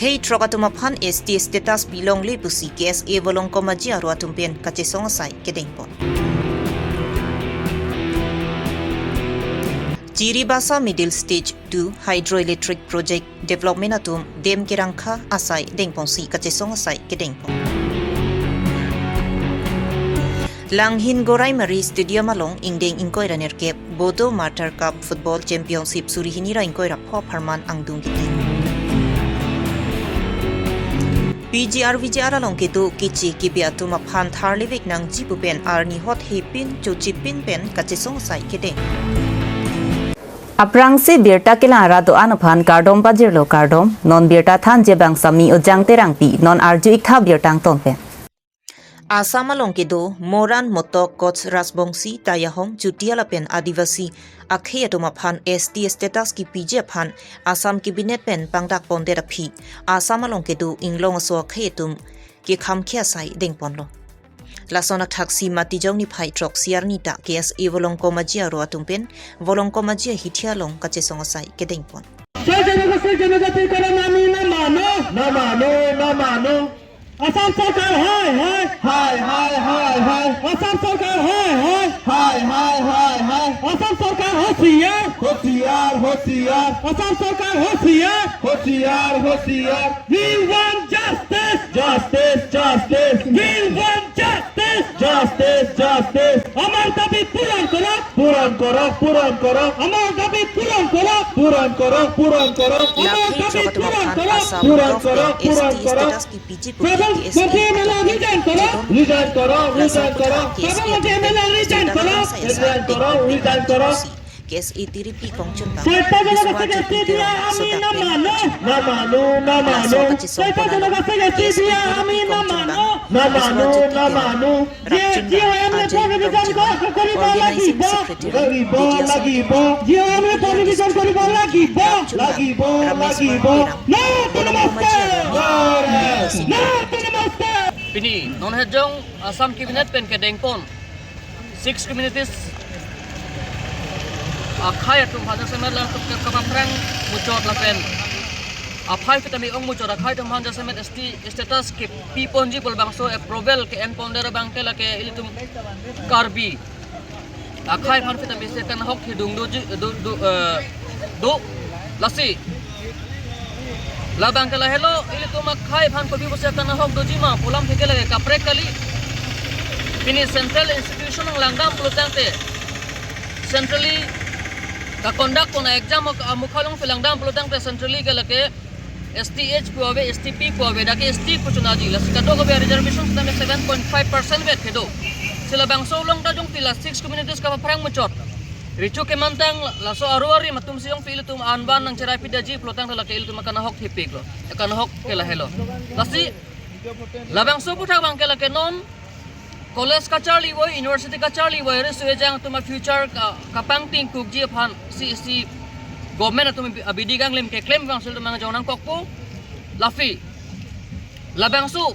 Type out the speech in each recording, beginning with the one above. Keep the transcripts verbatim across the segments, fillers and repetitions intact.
Hei throk atum aphan S T status pilongle pusi K S A Volongkom Aji aro atum pen kachesong asai kedengpon. Chiribasa Middle Stage two Hydroelectric Project Development atum dem kerangkha asai dengponsi kachesong asai kedengpon. Langhin Goraimari Stadium along ingdeng ingkoi ra nerkep Bodo Martyr Cup Football Championship suri hini ra ingkoi ra pho apharman angdung kiti. P G R V G R along kedo keche kebe atum aphan tharlevek nangji pu pen arni hot hepin chochipin pen kachesong asai kedeng. Aphrangsi birta kelang ra do-an aphan kardom pajirlo kardom, non birta thanji abang Sami Ojang Terangpi, non arju iktha birta angton pen. Assam along kedo Moran, Motok, Koch Rajbongsi, Tayahom, Chutia lapen Adivasi akhei atum aphan S T status kepiji aphan Assam Cabinet pen pangdak pondet aphi Assam along kedo inglong aso akhei atum kekhamkhe asai dengponlo. Lason athaksi Matijong niphai throksi arni ta K S A Volongkom Aji aro atum pen Volongkom Aji ahithi along kachesong asai kedengpon. Sai jana kasai jana jati karan ami na mano. Na mano, na mano. Assam Sarkar hai hai. Hai hai hai hai. Assam Sarkar hai hai. Hai hai hai hai. Assam Sarkar hosiyar. Hosiyar, hosiyar. Assam Sarkar hosiyar. Hosiyar, hosiyar. We want justice. Justice, justice. We want justice. Justice, justice. আমাৰ দাবী পূৰণ কৰক। পূৰণ কৰক, পূৰণ কৰক। আমাৰ দাবী পূৰণ কৰক। পূৰণ কৰক, পূৰণ কৰক। আমাৰ দাবী পূৰণ কৰক। পূৰণ কৰক, পূৰণ কৰক। Tribal মন্ত্ৰী M L A resign কৰক। Resign কৰক, resign কৰক। Tribal মন্ত্ৰী M L A resign কৰক। Resign কৰক, resign কৰক। K S A tiripi kongchun bang. Sai ta jana kasai S T dia ami na mano. Na mano, na mano. Sai ta jana kasai S T dia ami na mano. Na mano, na mano. Jio M L A provision ko koribo lagibo. Lagibo, lagibo. Jio M L A provision koribo lagibo. Lagibo, lagibo. No autonomous state. No rest. No autonomous state. Pini non hejong Assam Cabinet pen kedengpon six communities akhei atum aphan jasemet latum ke kapaphrang muchot lapen aphai kitami ong muchot akhei atum aphan jasemet S T status kepiponji pu labangso approval ke-enpondet abang ke lake ilitum Karbi akhei aphan kitami si kanahok hidung doji do do eh, do lasi. Labang ke lahelo, ilitum akhei aphan kopi pusi kanahok doji ma pu alam ke lake kaprek kali. Pini central institution along langdam pulotangte, centrally ka-conduct pon a-exam amukha along si langdam pulotangte centrally ke lake S T H pu ave, S T P pu ave, dak ke S T pu chunaji. Lasi kadokave reservation sitame seven point five percent vet kedo. Si labangso along ta jongsi la six communities kapaphrang muchot. Recho kemantang laso aro arim atum si jongsi ilitum anvan nangcherai pidaji pulotangte lake ilitum kanahok thepiklo. Kanahok ke lahelo. Lasi labangso aputhak abang ke lake non college kacharli voi, university kacharli voi, riso ejang atum a-future ka, kapangtingkukji aphan si isi government atum abidi kanglim keklem abang si ilitum nangjong nangkokpo. Lasi labangso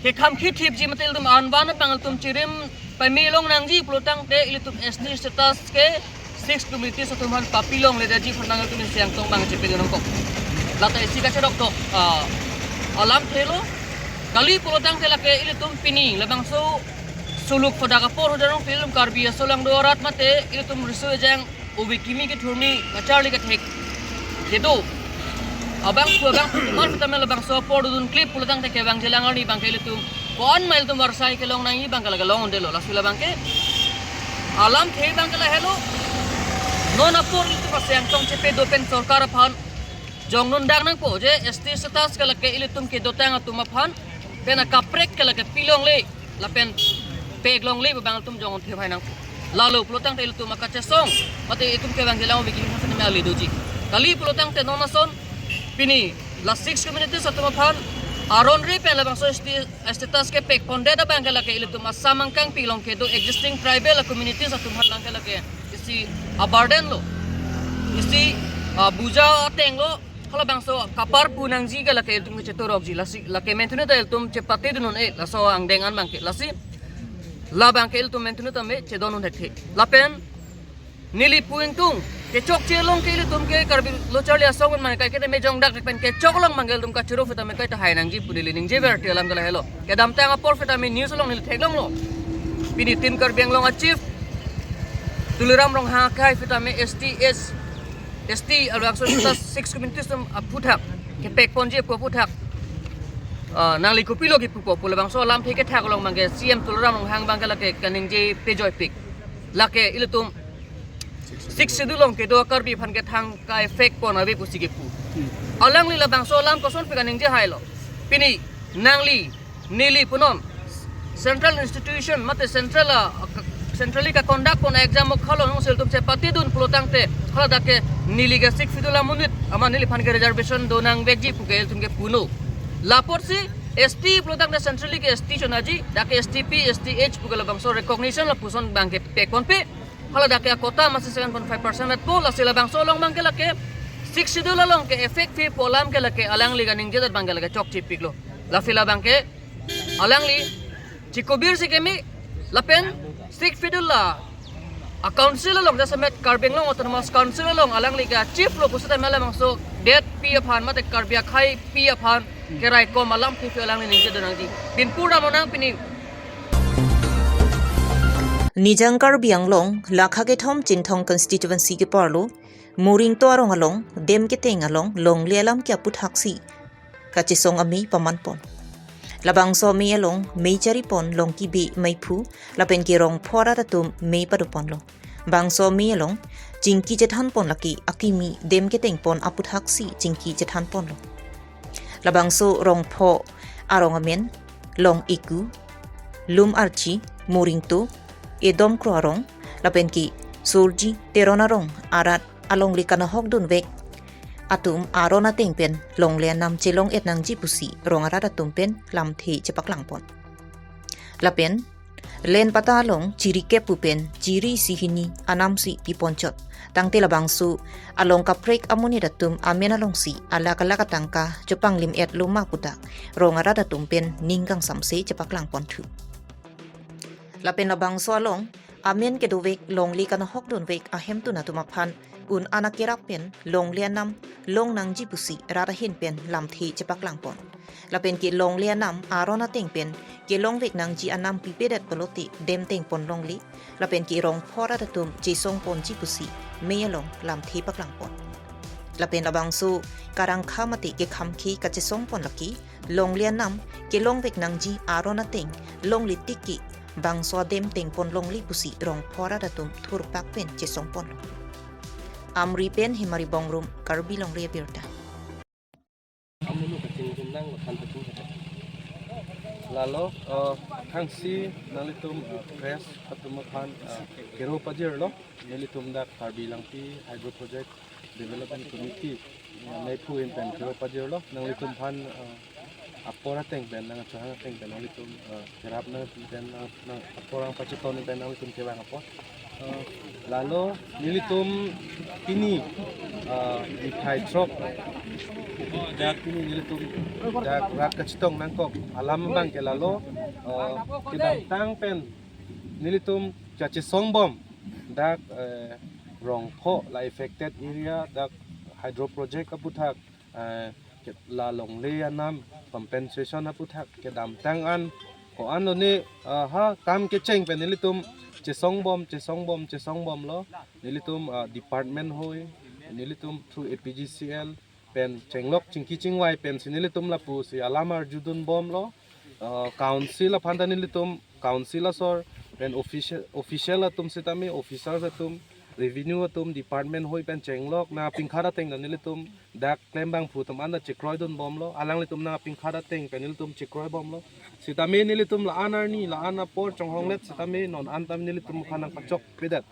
kekham khithipji mate ilitum anvan abang ilitum chirim pame long nangji pulotangte ilitum S T status ke six communities atum aphan papilongledaji aphan nang ilitum isi angtong abang chepedun nangkok. Lata isi kacherok tok, ah, alamthe lo. Kali pulotangte lake ilitum pini labangso suluk padak apor hodarong ilitum Karbi aso along do arat mate ilitum riso ejang ove kimi kethurmi kacharli kethek kedo. Abang pu abang pu mar sitame labangso apor dun klip pulotangte kevangjilang arni abang ke ilitum ko-an ma ilitum varsai kelong nangji abang ke lake long-undelo. Lasi labang ke alamthe abang ke lahelo. Non apor ilitum isi angtong chepedo pen sorkar aphan jong nundang nangpo je S T status ke lake ilitum kedotang atum aphan pen akaprek ke lake pilongle lapen peklongle pu abang ilitum jong thepai nangpo. Lalo pulotangte ilitum akachesong mate ilitum kevangjilang ove kimi sitame ale doji. Kali pulotangte non ason pini la six communities atum aphan aron ri pen labangso S T status kepekpondet abang ke lake ilitum Assam angkangpi along kedo existing tribal communities atum aphan abang ke lake isi a-burden lo, isi, ah, buja ateng lo. Halabangso kaparpu nangji ke lake ilitum kechetorokji. Lasi lake mentune ta ilitum chepatedun un-e laso angdeng an abang ke. Lasi labang ke ilitum mentune tame chedon un thekthe. Lapen neli pu ingtung Kechokche along ke ilitum ke Karbi Lo Charli Asong man kai ke mejong dak pen kechok along abang ke ilitum kachoro aphi tame kaita hai nangji pu neli ningje ver ti alam ke lahelo. Kedamtang apor aphi tame news along neli theklonglo. Pini Team Karbi Anglong a-chief Tuliram Ronghang akhai aphi tame S T S, S T alangso ta six communities atum aphuthak kepek ponji pu aphuthak. Ah, nangli kopilo kipupo pu labangso alamthe kethak along abang ke C M Tuliram Ronghang abang ke lake kaningje pejoipik. Lake ilitum Sixth Schedule along kedo Karbi aphan ke thangka effect pon ave pusi kepu. Alangli labangso alam kosonpik kaningje hailo. Pini nangli neli punon central institution mate central, ah, centrally ka-conduct pon exam ok halo nong sel tum chepatedun pulo tangte hala dak ke neli ke Sixth Schedule amonit amat neliphan ke reservation do nangvekji pu ke ilitum ke puno. La apotsi S T pulo tangte centrally ke S T chonaji, dak ke S T P, S T H pu ke labangso recognition lapuson abang ke pek ponpe. Hala dak ke a-quota masi seven point five percent vetpo, lasi labangso along abang ke lake Sixth Schedule along ke effect ave pu alam ke lake alangli kaningjedet abang ke lake chokchepiklo. Lasi labang ke alangli chikobir si keme lapen Sixth Schedule la a-council along jasemet Karbi Anglong Autonomous Council along alangli ke chief lo pusitame labangso detpi aphan mate Karbi akhai pi aphan keraikom alamthe alangli ningje do nangji. Binpur Ramonang pini. Nijang Karbi Anglong lakha kethom Chinthong constituency keparlo Moringto arong along dem keteng along longle alam ke aputhaksi kachesong amei paman pon. Labangso amei along mei chari pon long kibe meiphu lapen ke rong pho arat atum mei pado ponlo. Bangso amei along chingki chethan pon lake akimi dem keteng pon aputhaksi chingki chethan ponlo. Labangso rong pho arong amen Long Iku, Lum Archi, Moringto, Edomkro arong, lapen ke Sorji Teron arong arat alongle kanahok dunvek atum aron ateng pen longle anam chelong-et nangji pusi rong arat atum pen lamthe chepaklang pon. Lapen len pata along chiri kep pu pen chiri isi hini anam si pi ponchot. Tangte labangso along kaprek amonit atum amen alongsi alak alak atangka chepanglim-et loma puta rong arat atum pen ning kangsamse chepaklang ponthu. Lapen labangso along amen kedovek longle kanahok dunvek ahemtun atum aphan un-an akerap pen longle anam long nangji pusi rat ahin pen lamthe chepaklang pon. Lapen ke longle anam aron ateng pen kelongvek nangji anam pipedet pulote dem teng pon longle. Lapen ke rong pho arat atum chesong ponji pusi mei along lamthe paklang pon. Lapen labangso karangkha mate kekhamkhe kachesong pon lake longle anam kelongvek nangji aron ateng longle tik ke bangso adem teng pon longle pusi rong pho arat atum thurpak pen chesong ponlo. Amri pen Hemari Bongrung, Karbi Longri Abirta. Lalo, eh, thangsi nanglitum, eh, press atum aphan, eh, kero pajirlo, nelitum dak Karbi Langpi Hydro Project Development Committee, eh, meiphu ahin pen kero pajirlo, nanglitum aphan, eh, apor ateng pen, nangchohang ateng pen, nanglitum, eh, kerap nang pen, nang, nang apor nangpacheton pen, nanglitum kevang apot. Eh, lalo, nelitum pini, eh, niphai throk, dak pini nelitum, dak rat kachetong nangkok alam abang ke lalo, eh, kedamtang pen, nelitum kachesong bom, dak, eh, rong pho la affected area, dak hydro project aputhak, eh, ke la longle anam compensation aputhak kedamtang an ko-an lo ne, ah, ha kam kecheng pen nelitum chesong bom, chesong bom, chesong bomlo. Nelitum, ah, department hoi, nelitum through A P G C L pen chenglok chingki chingvai pensi nelitum lapusi alam arjudun bomlo. Ah, council aphan ta nelitum council asor pen official, official atum sitame, officers atum, revenue atum, department hoi pen chenglok nangpingkhat ateng ta nelitum dak klembangphu atum anta chekroidun bomlo, alanglitum nangpingkhat ateng pen nelitum chekroi bomlo. Sitame nelitum la-an arni, la-an apor chonghonglet sitame non anta nelitum aphan nangpachokpedet.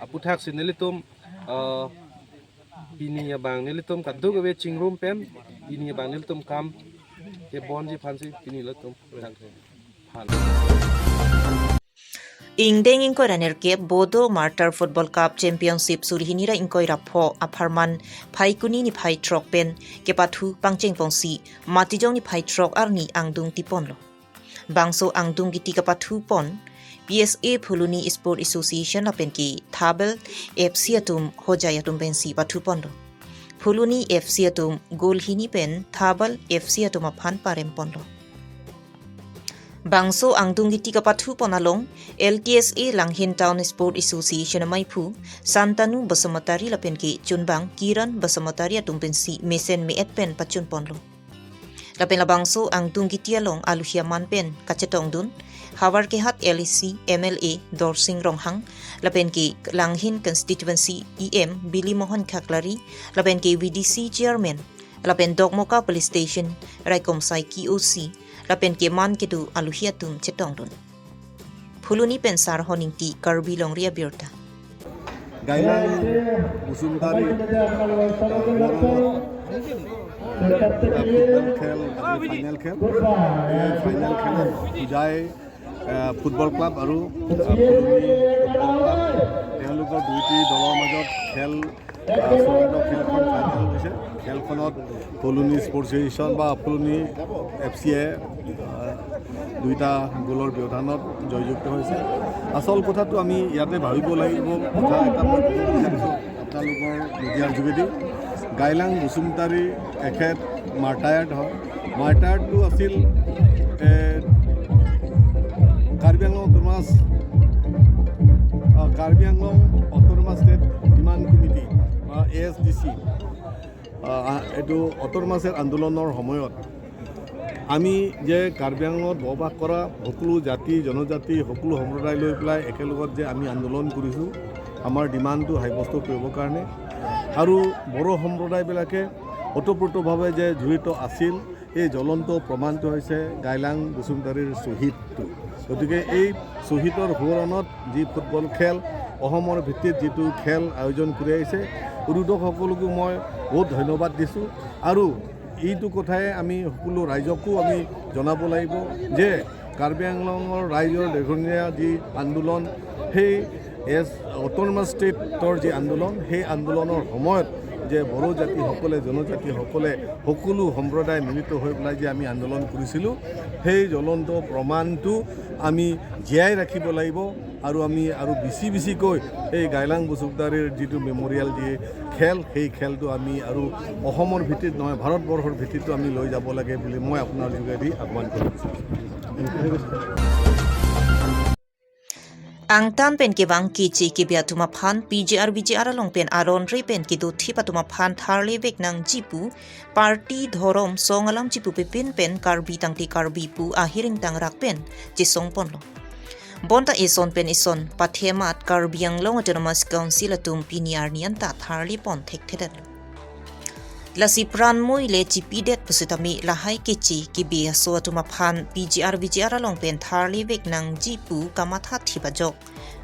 Aputhaksi nelitum, eh, pini abang nelitum kadokave chingrum pen, pini abang nelitum kam kebonji aphansi pini latum dak phan. Ingdeng ingkoi ra nerkep Bodo Martyr Football Cup Championship suri hini ra ingkoi ra pho apharman Phaikuni niphai throk pen kepathu pangcheng ponsi Matijong niphai throk arni angdung tiponlo. Bangso angdung kiti kapathu pon P S A Phuloni Sport Association lapen ke Thabal F C atum hojai atum pensi pathuponlo. Phuloni F C atum goal hini pen Thabal F C atum aphan paremponlo. Bangso angdung kiti kapathupon along L T S A Langhin Town Sport Association amaiphu Santanu Basumatary lapen ke chunbang Kiran Basumatary atum pensi mesen me-et pen pachunponlo. Lapen labangso angdung kiti along aluhi aman pen kachetongdun Howraghat L A C M L A Dorsing Ronghang, lapen ke Langhin Constituency E M Bilimohan Khaklari, lapen ke V D C Chairman, lapen Dokmoka Police Station Raikom Saiki O C, lapen ke man kedo aluhi atum chetongdun. Phuloni pen Sarhon Ingti, Karbi Longri Abirta. Gailang Basumatary, আহ, বড়, আহ, ফুটবল খেল, আজি ফাইনেল খেল। এই ফাইনেল খেলত হোজাই, আহ, football club আৰু, আহ, ফুলনি football club, তেওঁলোকৰ দুইটি দলৰ মাজত খেল, আহ, চূড়ান্ত খেলখন ফাইনেল হৈছে। খেলখনত ফুলনি স্পৰ্টছ এছ'চিয়েশ্যন বা ফুলনি এফ চিয়ে, আহ, দুইটা গ'লৰ ব্যৱধানত জয়যুক্ত হৈছে। আচল কথাটো আমি ইয়াতে ভাবিব লাগিব, কথা এটা মই ক'ব বিচাৰিছোঁ আপোনালোকৰ মিডিয়াৰ যোগেদি। গাইলাং বসুমতাৰী এখেত মাৰ্টায়াৰ্ড হয়। মাৰ্টায়াৰ্ডটো আছিল, এ, কাৰ্বি আংলং অট'নমাছ, আহ, Karbi Anglong autonomous state demand committee বা এ এছ ডি চি, আহ, এইটো অট'নমাছ ষ্টেট আন্দোলনৰ সময়ত আমি যে কাৰ্বি আংলঙত বসবাস কৰা সকলো জাতি, জনজাতি, সকলো সম্প্ৰদায় লৈ পেলাই একেলগত যে আমি আন্দোলন কৰিছোঁ, আমাৰ ডিমাণ্ডটো সাব্যস্ত কৰিবৰ কাৰণে, আৰু বড়ো সম্প্ৰদায়বিলাকে ওতপ্ৰোতভাৱে যে জড়িত আছিল, এই জ্বলন্ত প্ৰমাণটো হৈছে গাইলাং বসুমতাৰীৰ শ্বহীদটো। গতিকে এই শ্বহীদৰ সোঁৱৰণত যি ফুটবল খেল, অসমৰ ভিত্তিত যিটো খেল আয়োজন কৰি আহিছে, উদ্যোক্তাসকলকো মই বহুত ধন্যবাদ দিছোঁ। আৰু এইটো কথাই আমি সকলো ৰাইজকো আমি জনাব লাগিব যে কাৰ্বি আংলঙৰ ৰাইজৰ দীঘলীয়া যি আন্দোলন, সেই এছ অট'নমাছ ষ্টেটৰ যি আন্দোলন, সেই আন্দোলনৰ সময়ত যে বড়ো জাতিসকলে, জনজাতিসকলে, সকলো সম্প্ৰদায় মিলিত হৈ পেলাই যে আমি আন্দোলন কৰিছিলোঁ, সেই জ্বলন্ত প্ৰমাণটো আমি জীয়াই ৰাখিব লাগিব। আৰু আমি আৰু বেছি বেছিকৈ এই গাইলাং বসুমতাৰীৰ যিটো মেমৰিয়েল যি খেল, সেই খেলটো আমি আৰু অসমৰ ভিত্তিত নহয়, ভাৰতবৰ্ষৰ ভিত্তিতো আমি লৈ যাব লাগে বুলি মই আপোনাৰ যোগেদি আহ্বান কৰিছোঁ। Angtan pen kevang keche kebe atum aphan P G R V G R along pen aron re pen kedothip atum aphan tharlevek nangji pu party, dhorom, song alam chipupe pin pen Karbi tangte Karbi pu ahiring tangrak pen chesongponlo. Bonta eson pen eson pathemat Karbi Anglong Autonomous Council atum pini arni anta tharlepon thekthedetlo. Lasi pranmoi le chipidet pusitame lahai keche kebe aso atum aphan P G R V G R along pen tharlevek nangji pu kamathathip ajok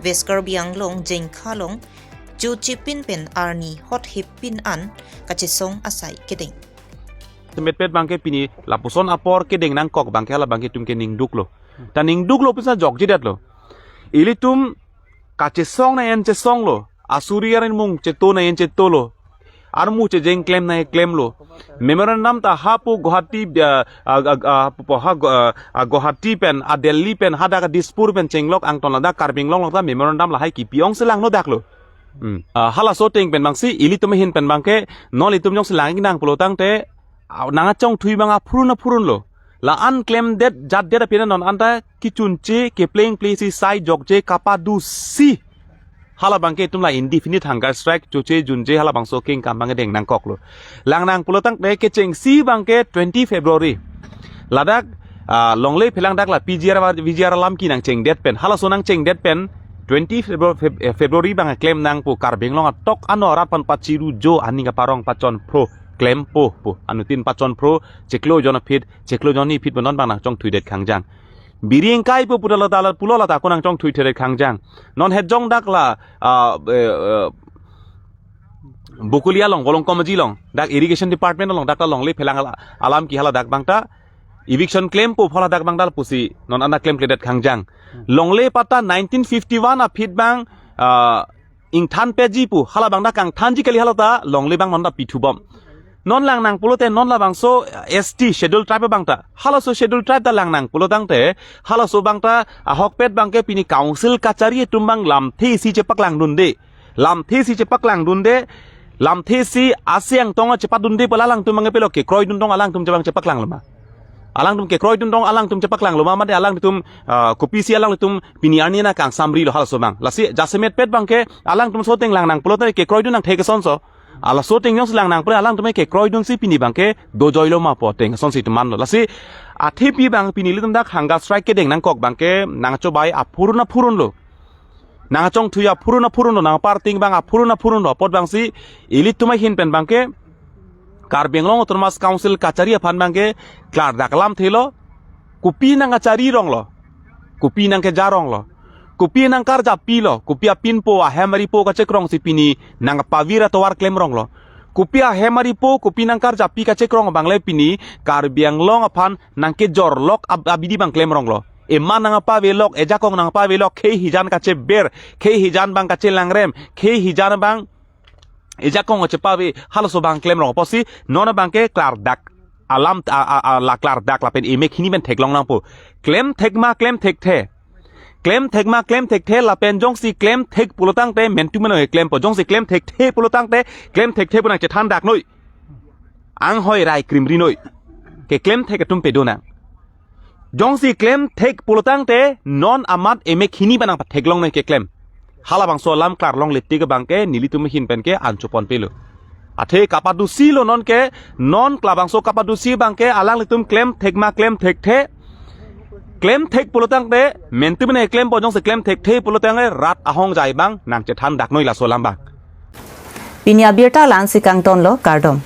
West Karbi Anglong Jengkha along chochepin pen arni hot hepin an kachesong asai kedeng. Semetpet bangke pini lapuson apor kedeng nangkok bangke hala bangke itum ke ningduklo. Ta ningduklo pusa jokjedetlo. Ilitum kachesong na en chesonglo. Asuri arin mung cheto na en chetolo. Armu chejeng klem na klemlo. Memorandum ta hapu Guwahati, ah, ah, ah, ah, po ha Gu-, ah, ah, Guwahati pen, ah, Delhi pen, hadak Dispur pen chenglok angton ladak Karbi Anglong lok ta memorandum lahai kipi-ong selangno daklo. Hmm. Ah, halaso ateng pen bangsi, ilitum ahin pen bangke, non ilitum jongsi lang-ik nang pulo tangte, ah, nang achongthui bang aphurun aphurunlo. La-an klemdet jatdet apina non anta kechunche keplengple si sai jokje kapadusi. Hala bangke itum la indefinite hunger strike choche junje hala bangso kengkam bangke deng nangkoklo. Lang nang pulo tangte kechengsi bangke twenty February. Ladak, ah, longle phelang dak la P G R V G R alam kenangchengdet pen. Halaso nangchengdet pen twenty Febru-, Feb-, eh, February bang klem nangpo Karbi Anglong atok ano arat aphan pachiru jo aning kaparong pachon phro klempo pu. Anuttin pachon phro chiklo jon aphi, chiklo jon ni aphi pu non bang nangchongthuidet khangjang. Biri ingkai pu pulo lata, pulo lata ako nangchongthuidet khangjang. Non hejong dak la, ah, eh, eh, Bokolia along, Bolong Komaji along, dak irrigation department along, dak ta longle phelang ala-, alam ke hala dak bangta, eviction klempo hala dak bangta pusi, non anta klemkledet khangjang. Longle patta nineteen fifty-one aphi bang, ah, ingthan peji pu, hala bangta kangthanji kali hala ta, longle bang non ta pithubom. Non lang nang pulote non labangso S T, Schedule Tribe abang ta. Halaso Schedule Tribe ta lang nang pulotangte, halaso abang ta ahokpet abangke pini council kachari atum abang lamthe isi chepaklangdunde. Lamthe isi chepaklangdunde. Lamthe isi asi angtong chepadunde pu alangtum abangke pilo kekroidun tong alangtum chepang chepaklanglo ma. Alangtum kekroidun tong alangtum chepaklanglo ma, mate alangtum, ah, kopisi alangtum pini arni na kangsamrilo halaso abang. Lasi jasemetpet abangke alangtum soteng lang nang pulote kekroidun nangthek asonso. Halaso ateng jongsi lang nang pule alangtum kekroidunsi pini abangke dojoilo ma pu ateng asonsi itum manlo. Lasi athepi abang pini ilitum dak hunger strike kedeng nangkok abangke nangchobai aphurun aphurunlo. Nangchongthui aphurun aphurunlo, nangparting abang aphurun aphurunlo. Apot abangsi ilitum ahin pen abangke Karbi Anglong Autonomous Council kachari aphan abangke klardak alamthelo. Kopi nangkachari ronglo. Kopi nangkeja ronglo. Kopi nangkarjapilo. Kopi apinpo ahem aripo kachekrongsi pini nangpavir atovar klem ronglo. Kopi ahem aripo, kopi nangkarjapi kachekrong abangle pini Karbi Anglong aphan nangkejorlok ab-, abidi abang klem ronglo. Eman nangpavelok, ejakong nangpavelok, khei hijan kacheber, khei hijan abang kachelangrem, khei hijan abang ejakong kachepave, halaso abang klem rong apotsi non abangke klardak alam, a, a, a, la klardak lapen emek hini pen theklong nangpo. Klemthek ma klemthekthe. Klemthek ma klemthekthe lapen jongsi klemthek pulotangte mentu meno klempo. Jongsi klemthekthe pulotangte klemthekthe pu nangchethandak noi. Anghoi rai krimri noi. Keklemthek atum pado nang. Jongsi klemthek pulotangte non amat emek hini abang nangpatheklong noi keklem. Halabangso alam klarlongle tik abangke nelitum ahin penke anchopon pelo. Athe kapadusilo nonke, non klabangso kapadusi abangke alanglitum klemthek ma klemthekthe. Klemthek pulotangte mentu mene klempo, jongsi klemthekthe pulotangte rat ahongjai abang nangchethandak noi laso alam abang. Pini abirta la-ansi kangtonlo, kardom.